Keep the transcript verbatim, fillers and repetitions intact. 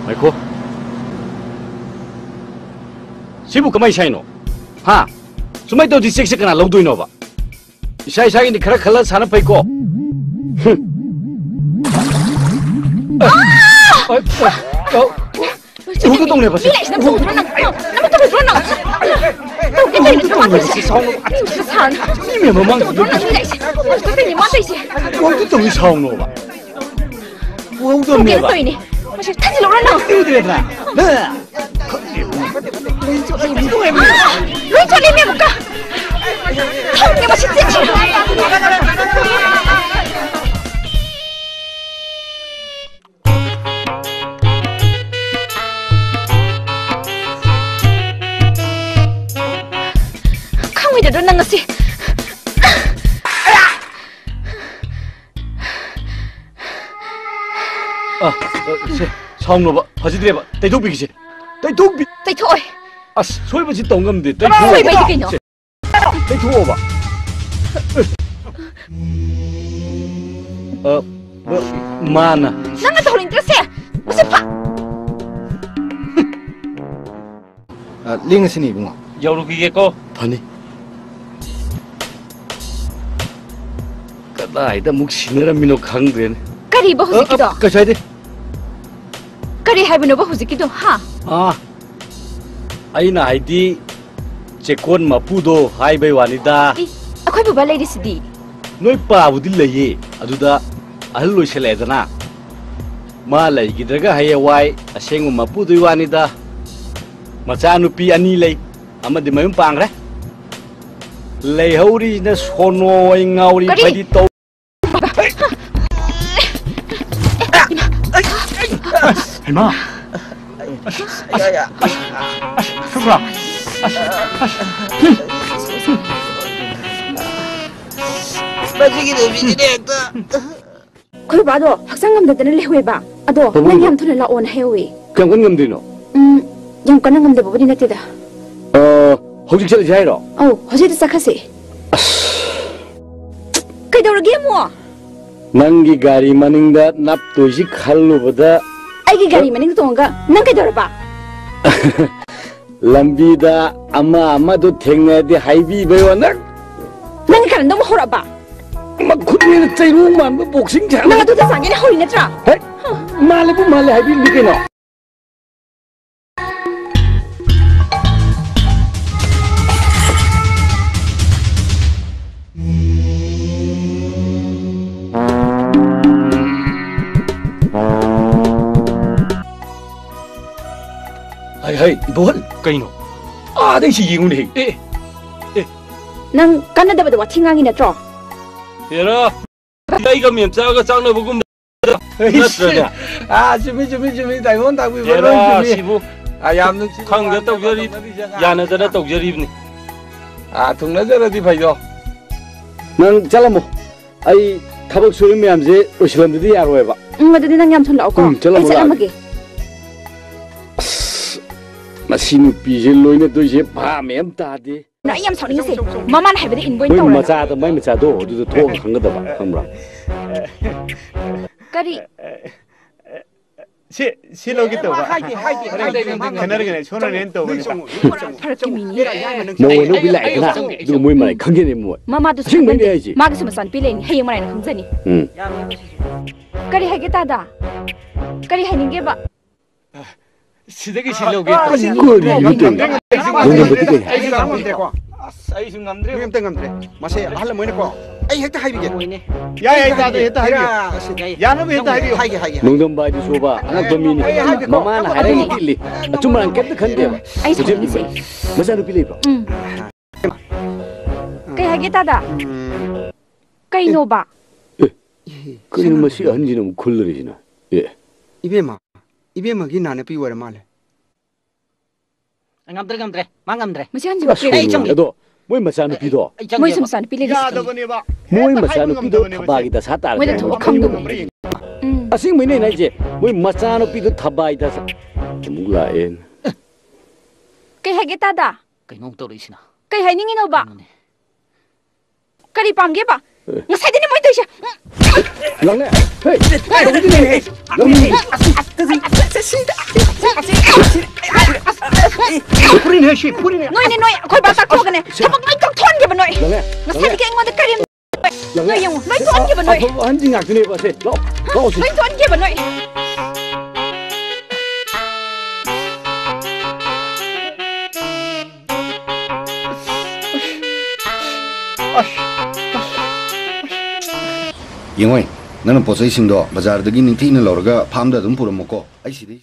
ꯉꯥꯏꯈꯣ꯫ ꯁꯤꯕꯨ ꯀꯃꯥꯏ ꯁꯥꯏꯅꯣ? ꯍꯥ? ꯁꯨꯃꯥꯏ ꯇꯧꯗꯤ ꯆꯦꯛꯁꯦ ꯀꯅꯥ ꯂꯧꯗꯣꯏꯅꯣꯕ? ꯏꯁꯥ ꯏꯁꯥꯒꯤꯅꯤ ꯈꯔ ꯈꯜꯂ ꯁꯥꯟꯅ ꯐꯩꯀꯣ꯫ ꯍꯨꯝ꯫ ꯂꯣꯏ ꯆꯠꯂꯦ꯫ ꯏꯍꯧꯗ ꯇꯧꯅꯦꯕ ꯁꯤ꯫ ꯃꯤ ꯂꯥꯛꯏꯁꯤꯅ ꯇꯧꯗ꯭ꯔꯣ ꯅꯪ? ꯅꯪ ꯇꯧꯗ꯭ꯔꯣ ꯅꯪ? ꯇꯧꯗꯦ ꯀꯩꯅꯣ ꯅꯪ ꯇꯧꯔꯤꯁꯦ? ꯁꯤ ꯁꯥꯎꯅꯨ꯫ ꯃꯤ ꯃꯁꯤꯗ ꯁꯥꯎꯅꯨ꯫ ꯃꯤ ꯃꯌꯥꯝ ꯃꯃꯥꯡꯁꯤꯗ ꯇꯧꯗ꯭ꯔꯣ ꯅꯪ? ꯃꯤ ꯂꯥꯛꯏꯁꯦ꯫ ꯇꯧꯗꯣꯏꯅꯦ ꯃꯥ ꯇꯧꯔꯤꯁꯦ꯫ ꯏꯍꯧꯗ ꯇꯧꯅꯤ ꯁꯥꯎꯅꯣꯕ꯫ ꯇꯧꯒꯦꯅ ꯎꯍꯧꯗꯕꯅꯦꯕ꯫ ꯇꯧꯔꯤꯅꯦ꯫ ꯃꯁꯤ ꯊꯥꯖꯤꯜꯂꯧꯔꯣ ꯅꯪ꯫ ꯎꯗ꯭ꯔꯦꯗꯅ꯫ ꯅꯪ꯫ ꯂꯣꯏ ꯆꯠꯂꯦꯃꯤ ꯑꯃꯨꯛꯀ꯫ ꯈꯪꯗꯦ ꯃꯁꯤ ꯆꯤꯟꯁꯤ꯫ ꯈꯪꯉꯣꯏꯗꯕ꯭ꯔꯣ ꯅꯪ ꯉꯁꯤ? ꯑ, ꯑ, ꯁꯦ, ꯁꯥꯎꯅꯣꯕ, ꯐꯖꯗ꯭ꯔꯦꯕ, ꯇꯩꯊꯣꯛꯄꯤꯒꯦꯁꯦ, ꯇꯩꯊꯣꯛꯄꯤ-, ꯇꯩꯊꯣꯛꯑꯣꯏ꯫ ꯑꯁ, ꯁꯣꯏꯕꯁꯤ ꯇꯧ ꯉꯝꯗꯦ, ꯇꯩꯊꯣꯛꯑꯣꯕ꯫ ꯁꯣꯏꯕ ꯍꯥꯏꯗꯤ ꯀꯩꯅꯣ? ꯁꯦ, ꯇꯩꯊꯣꯛꯑꯣꯕ꯫ ꯑ, ꯃꯥꯅ꯫ ꯅꯪꯅ ꯇꯧꯍꯟꯅꯤꯡꯗ꯭ꯔꯁꯦ, ꯃꯁꯤ ꯐ- ꯑ, ꯂꯦꯡꯉꯁꯤꯅꯦ, ꯏꯕꯨꯡꯉꯣ꯫ ꯌꯧꯔꯨꯈꯤꯒꯦꯀꯣ꯫ ꯐꯅꯤ꯫ ꯀꯗꯥꯏꯗ ꯑꯃꯨꯛ ꯁꯤꯟꯅꯔꯝꯃꯤꯅꯣ ꯈꯪꯗ꯭ꯔꯦꯅꯦ꯫ ꯀꯔꯤꯕ ꯍꯧꯖꯤꯛꯀꯤꯗꯣ? ꯑ, ꯑ, ꯀꯩꯁꯨ ꯍꯥꯏꯗꯦ꯫ ꯀꯔꯤ ꯍꯥꯏꯕꯅꯣꯕ ꯍꯧꯖꯤꯛꯀꯤꯗꯣ, ꯍꯥ? ꯑꯥ, ꯑꯩꯅ ꯍꯥꯏꯗꯤ ꯆꯦꯛꯀꯣꯟ ꯃꯄꯨꯗꯣ ꯍꯥꯏꯕꯩ ꯋꯥꯅꯤꯗ꯫ ꯏ, ꯑꯩꯈꯣꯏ ꯕꯕꯥ ꯂꯩꯔꯤꯁꯤꯗꯤ꯫ ꯅꯣꯏ ꯄꯥꯕꯨꯗꯤ ꯂꯩꯌꯦ, ꯑꯗꯨꯗ ꯑꯍꯜ ꯑꯣꯏꯁꯜꯂꯛꯑꯦꯗꯅ꯫ ꯃꯥ ꯂꯩꯈꯤꯗ꯭ꯔꯒ ꯍꯌꯦꯡꯋꯥꯏ ꯑꯁꯦꯡꯕ ꯃꯄꯨꯗꯨꯒꯤ ꯋꯥꯅꯤꯗ꯫ ꯃꯆꯥꯅꯨꯄꯤ ꯑꯅꯤ ꯂꯩ, ꯑꯃꯗꯤ ꯃꯌꯨꯝ ꯄꯥꯟꯈ꯭ꯔꯦ꯫ ꯂꯩꯍꯧꯔꯤꯁꯤꯅ ꯁꯣꯅꯣ ꯑꯣꯏ ꯉꯥꯎꯔꯤ ꯀꯔꯤ? ꯐꯩꯗꯤ ꯇꯧ꯫ ꯍꯩꯃꯥ! ꯑꯁ, ꯑꯁ, ꯑꯁ, ꯑꯁ, ꯁꯨꯕ꯭ꯔꯥ? ꯑꯁ, ꯑꯁ꯫ ꯃꯁꯤꯒꯤ ꯅꯨꯄꯤꯁꯤꯗꯤ ꯍꯦꯛꯇ꯫ ꯑꯩꯈꯣꯏ ꯕꯕꯥꯗꯣ ꯍꯛꯆꯥꯡ ꯉꯝꯗꯗꯅ ꯂꯩꯍꯧꯋꯦꯕ꯫ ꯑꯗꯣ ꯅꯪ ꯄꯥꯕꯨꯡꯗꯣ? ꯌꯥꯝ ꯊꯨꯅ ꯂꯥꯛꯑꯣꯅ ꯍꯥꯏꯍꯧꯋꯦ꯫ ꯀꯌꯥꯝ ꯀꯟꯅ ꯉꯝꯗ꯭ꯔꯤꯅꯣ? ꯎꯝ, ꯌꯥꯝ ꯀꯟꯅ ꯉꯝꯗꯕꯕꯨꯗꯤ ꯅꯠꯇꯦꯗ꯫ ꯑ, ꯍꯧꯖꯤꯛ ꯆꯠꯂꯁꯤ ꯍꯥꯏꯔꯣ? ꯑꯧ, ꯍꯧꯖꯤꯛꯇ ꯆꯠꯈ꯭ꯔꯁꯦ꯫ ꯑꯁ꯫ ꯀꯩꯗꯧꯔꯒꯦ ꯑꯃꯨꯛ? ꯅꯪꯒꯤ ꯒꯥꯔꯤ ꯃꯅꯤꯡꯗ ꯅꯞꯇꯣꯏꯁꯤ ꯈꯜꯂꯨꯕꯗ ꯑꯩꯒꯤ ꯒꯥꯔꯤ ꯃꯅꯤꯡ ꯇꯣꯡꯉꯒ ꯅꯪ ꯀꯩꯗꯧꯔꯕ? ꯂꯝꯕꯤꯗ ꯑꯃ ꯑꯃꯗꯣ ꯊꯦꯡꯅꯔꯗꯤ ꯍꯥꯏꯕꯤꯕꯩ ꯋꯥ ꯅꯪ? ꯅꯪ ꯀꯔꯝꯗꯧꯕ ꯍꯧꯔꯛꯑꯕ? ꯃꯈꯨꯠꯅꯦꯅ ꯆꯩꯔꯨ ꯃꯥꯟꯕ ꯕꯣꯛꯁꯤꯡ ꯁꯥꯟꯅ-, ꯅꯪ ꯑꯗꯨꯗ ꯆꯥꯒꯦꯅ ꯍꯧꯔꯤ ꯅꯠꯇ꯭ꯔꯥ? ꯍꯦ, ꯃꯥꯜꯂꯦꯕꯨ ꯃꯥꯜꯂꯦ ꯍꯥꯏꯕꯤꯕꯅꯤ ꯀꯩꯅꯣ꯫ ꯍꯥꯏ, ꯍꯥꯏ, ꯏꯕꯣꯍꯜ꯫ ꯀꯩꯅꯣ? ꯑꯥꯗꯩ ꯁꯤ ꯌꯦꯡꯉꯨꯅꯦ꯫ ꯑꯦ, ꯑꯦ꯫ ꯅꯪ ꯀꯥꯟꯅꯗꯕꯗ ꯋꯥꯊꯤ ꯉꯥꯡꯉꯤ ꯅꯠꯇ꯭ꯔꯣ? ꯍꯦꯔꯥ, ꯑꯩꯒ ꯃꯦꯝꯆꯥꯒ ꯆꯥꯛꯅꯕꯒꯨꯝ ꯅꯠꯇ꯭ꯔꯅꯦ? ꯑꯥ, ꯆꯨꯝꯃꯤ, ꯆꯨꯝꯃꯤ, ꯆꯨꯝꯃꯤ꯫ ꯇꯥꯏꯕꯪ ꯇꯥꯛꯄꯤꯕ ꯂꯣꯏ ꯍꯦꯔꯥ, ꯆꯨꯝꯃꯤ꯫ ꯁꯤꯕꯨ ꯑꯥ, ꯌꯥꯝ ꯅꯨꯡꯁꯤ꯫ ꯈꯪꯗ ꯇꯧꯖꯔꯤ-, ꯌꯥꯅꯗꯅ ꯇꯧꯖꯔꯤꯕꯅꯤ꯫ ꯑꯥ, ꯊꯨꯡꯅꯖꯔꯗꯤ ꯐꯩꯗꯣ꯫ ꯅꯪ ꯆꯠꯂꯝꯃꯣ꯫ ꯑꯩ ꯊꯕꯛ ꯁꯨꯔꯤ ꯃꯌꯥꯝꯁꯦ ꯂꯣꯏꯁꯤꯜꯂꯝꯗꯗꯤ ꯌꯥꯔꯣꯏꯕ꯫ ꯎꯝ, ꯑꯗꯨꯗꯤ ꯅꯪ ꯌꯥꯝ ꯊꯨꯅ ꯂꯥꯛꯑꯣꯀꯣ꯫ ꯎꯝ, ꯆꯠꯂꯝꯃꯣ, ꯑꯩ ꯂꯥꯛꯑꯒꯦ꯫ ꯆꯠꯂꯝꯃꯒꯦ꯫ ꯑꯁ, ꯃꯁꯤ ꯅꯨꯄꯤꯁꯦ ꯂꯣꯏꯅꯗꯣꯏꯁꯦ ꯚꯥꯞ ꯃꯦꯟ ꯑꯃ ꯇꯥꯗꯦ꯫ ꯑꯩ ꯌꯥꯝ ꯁꯥꯎꯅꯤꯡꯉꯤꯁꯦ꯫ ꯃꯃꯥꯅ ꯍꯥꯏꯕꯗ ꯏꯟꯕ ꯑꯣꯏꯅ ꯃꯣꯏ ꯇꯧꯔꯣ ꯅꯪ꯫ ꯃꯆꯥꯗ, ꯃꯥꯏ ꯃꯆꯥꯗꯣ ꯑꯗꯨꯗ ꯊꯣꯛꯑꯒ ꯈꯪꯒꯗꯕ, ꯈꯪꯕ꯭ꯔꯥ? ꯀꯔꯤ? ꯁꯤ, ꯁꯤ ꯂꯧꯒꯦ ꯇꯧꯕ꯫ ꯍꯥꯏꯗꯦ, ꯍꯥꯏꯗꯦ, ꯍꯥꯏꯗꯦ, ꯃꯥ ꯈꯟꯅꯔꯒꯅꯦ, ꯁꯣꯝꯅꯅꯦ ꯇꯧꯕꯅꯦ꯫ ꯄꯨꯔꯥ ꯐꯔꯛꯀꯤ ꯃꯤꯅꯤ꯫ ꯃꯧ ꯑꯅꯧꯕꯤ ꯂꯥꯛꯑꯦꯗꯅ, ꯑꯗꯨꯒ ꯃꯣꯏ ꯃꯔꯥꯏ ꯈꯪꯒꯦꯅꯦ ꯃꯣꯏ꯫ ꯃꯃꯥꯗꯨꯁꯨ ꯑꯁꯦꯡꯕꯩꯅꯦ ꯈꯪꯍꯟꯗꯦ꯫ ꯍꯥꯏꯁꯦ꯫ ꯃꯥꯒꯤꯁꯨ ꯃꯆꯥꯅꯨꯄꯤ ꯂꯩꯅꯤ, ꯍꯌꯦꯡ ꯃꯔꯥꯏꯅ ꯈꯪꯖꯅꯤ꯫ ꯎꯝ꯫ ꯀꯔꯤ ꯍꯥꯏꯒꯦ ꯇꯥꯗ? ꯀꯔꯤ ꯍꯥꯏꯅꯤꯡꯒꯦꯕ? ꯁꯤꯗꯒꯤ ꯁꯤ ꯂꯧꯒꯦ꯫ ꯑꯁ, ꯀꯔꯤꯅꯣ ꯇꯧꯔꯤꯁꯦ? ꯅꯪ ꯅꯝꯕꯔꯗꯤ ꯀꯩ ꯍꯥꯏ? ꯑꯩꯁꯨ ꯉꯝꯗ꯭ꯔꯦꯀꯣ꯫ ꯑꯁ, ꯑꯩꯁꯨ ꯉꯝꯗ꯭ꯔꯦ꯫ ꯅꯣꯏ ꯑꯝꯇ ꯉꯝꯗ꯭ꯔꯦ꯫ ꯃꯁꯦ ꯑꯍꯜ ꯑꯃ ꯑꯣꯏꯅꯀꯣ꯫ ꯑꯩ ꯍꯦꯛꯇ ꯍꯥꯏꯕꯤꯒꯦ꯫ ꯌꯥꯏ, ꯌꯥꯏ, ꯇꯥꯗ ꯍꯦꯛꯇ ꯍꯥꯏꯕꯤꯌꯨ꯫ ꯌꯥꯅꯕ ꯍꯦꯛꯇ ꯍꯥꯏꯕꯤꯌꯨ꯫ ꯍꯥꯏꯒꯦ, ꯍꯥꯏꯒꯦ, ꯍꯥꯏꯒꯦ꯫ ꯅꯣꯡꯗꯝꯕ ꯍꯥꯏꯗꯨ ꯁꯨꯕ ꯑꯉꯛꯄ ꯃꯤꯅꯤ꯫ ꯑꯩ ꯍꯥꯏꯒꯦꯀꯣ꯫ ꯃꯃꯥꯅ ꯍꯥꯏꯔꯛꯏ ꯏꯜꯂꯤ꯫ ꯑꯆꯨꯝ ꯑꯔꯥꯟ ꯀꯩꯝꯇ ꯈꯟꯗꯦꯕ꯫ ꯑꯩ ꯍꯧꯖꯤꯛ ꯁꯥꯎꯅꯤꯡꯉꯤꯁꯦ꯫ ꯃꯆꯥꯅꯨꯄꯤ ꯂꯩꯕ꯭ꯔꯣ? ꯎꯝ꯫ ꯀꯩ ꯍꯥꯏꯒꯦ ꯇꯥꯗ? ꯎꯝ꯫ ꯀꯩꯅꯣꯕ? ꯑꯦ, ꯀꯩꯅꯣ ꯃꯁꯤ ꯑꯍꯟꯁꯤꯅ ꯑꯃꯨꯛ ꯈꯨꯜꯂꯔꯤꯁꯤꯅ? ꯑꯦ꯫ ꯏꯕꯦꯝꯃ, ꯏꯕꯦꯝꯃꯒꯤ ꯅꯥꯅꯄꯤ ꯑꯣꯏꯔ ꯃꯥꯜꯂꯦ꯫ ꯉꯝꯗ꯭ꯔꯦ, ꯉꯝꯗ꯭ꯔꯦ꯫ ꯃꯥ ꯉꯝꯗ꯭ꯔꯦ꯫ ꯃꯁꯤ ꯑꯍꯟꯁꯤꯕꯨ ꯑꯁ, ꯀꯩꯅꯣ꯫ ꯑꯩ ꯆꯪꯒꯦ꯫ ꯑꯗꯣ ꯃꯣꯏ ꯃꯆꯥꯅꯨꯄꯤꯗꯣ? ꯑꯩ ꯆꯪꯒꯦꯕ꯫ ꯃꯣꯏꯁꯨ ꯃꯆꯥꯅꯨꯄꯤ ꯂꯩꯔꯤꯁꯤꯗꯤ꯫ ꯌꯥꯗꯕꯅꯦꯕ꯫ ꯃꯣꯏ ꯍꯦꯛꯇ ꯍꯥꯏꯕ ꯃꯆꯥꯅꯨꯄꯤꯗꯣ ꯉꯝꯗꯕꯅꯦꯕ ꯊꯕꯥꯛꯀꯤ ꯁꯦ꯫ ꯗꯁꯥ ꯇꯥꯔꯦ꯫ ꯃꯣꯏꯗ ꯊꯣꯛꯄ ꯈꯪꯗꯕꯅꯦ꯫ ꯎꯝ꯫ ꯑꯁꯦꯡꯕꯩꯅꯦ ꯑꯩꯅ ꯍꯥꯏꯁꯦ꯫ ꯃꯣꯏ ꯃꯆꯥꯅꯨꯄꯤꯗꯣ ꯊꯕꯥꯏ ꯗꯁꯥ꯫ ꯑꯃꯨꯛ ꯂꯥꯛꯑꯦꯅ꯫ ꯀꯩ ꯍꯥꯏꯒꯦ ꯇꯥꯗ? ꯀꯩꯅꯣ ꯑꯃꯨꯛ ꯇꯧꯔꯛꯏꯁꯤꯅ? ꯀꯩ ꯍꯥꯏꯅꯤꯡꯉꯤꯅꯣꯕ? ꯀꯩꯅꯣꯅꯦ꯫ ꯀꯔꯤ ꯄꯥꯝꯒꯦꯕ? ꯑꯦ꯫ ꯉꯁꯥꯏꯗꯩꯅꯦ ꯃꯣꯏ ꯇꯧꯔꯤꯁꯦ꯫ ꯂꯥꯡꯂꯦ꯫ ꯍꯦ, ꯀꯩꯗꯧꯕꯒꯤꯅꯦ? ꯂꯥꯡꯂꯦ꯫ ꯑꯁ, ꯑꯁ, ꯑꯁ, ꯐꯨꯔꯤꯅꯦ ꯁꯤ, ꯐꯨꯔꯤꯅꯦ꯫ ꯅꯣꯏꯅꯦ, ꯅꯣꯏ, ꯑꯩꯈꯣꯏ ꯕꯥ ꯆꯥꯛꯊꯣꯛꯑꯒꯅꯦ꯫ ꯊꯕꯛ ꯂꯣꯏ ꯇꯧꯊꯣꯛꯍꯟꯒꯦꯕ ꯅꯣꯏ꯫ ꯂꯪꯉꯦ, ꯉꯁꯥꯏꯗꯒꯤ ꯂꯪꯉꯦ꯫ ꯑꯩꯉꯣꯟꯗ ꯀꯔꯤ ꯂꯪꯉꯦ꯫ ꯅꯣꯏ ꯌꯦꯡꯉꯨ, ꯂꯣꯏ ꯊꯣꯛꯍꯟꯒꯦꯕ ꯅꯣꯏ꯫ ꯑꯐꯕ ꯑꯍꯟꯁꯤꯡ ꯉꯥꯛꯇꯅꯦꯕ ꯑꯁꯦ꯫ ꯂꯥꯛꯑꯣ, ꯂꯥꯛꯑꯣ ꯁꯤ꯫ ꯂꯣꯏ ꯊꯣꯛꯍꯟꯒꯦꯕ ꯅꯣꯏ꯫ ꯌꯦꯡꯉꯣꯏ, ꯅꯪꯅ ꯄꯣꯠ ꯆꯩꯁꯤꯡꯗꯣ ꯕꯖꯥꯔꯗꯒꯤ ꯅꯤꯡꯊꯤꯅ ꯂꯧꯔꯒ ꯐꯥꯔꯝꯗ ꯑꯗꯨꯝ ꯄꯨꯔꯝꯃꯣꯀꯣ꯫ ꯑꯩ ꯁꯤꯗꯩ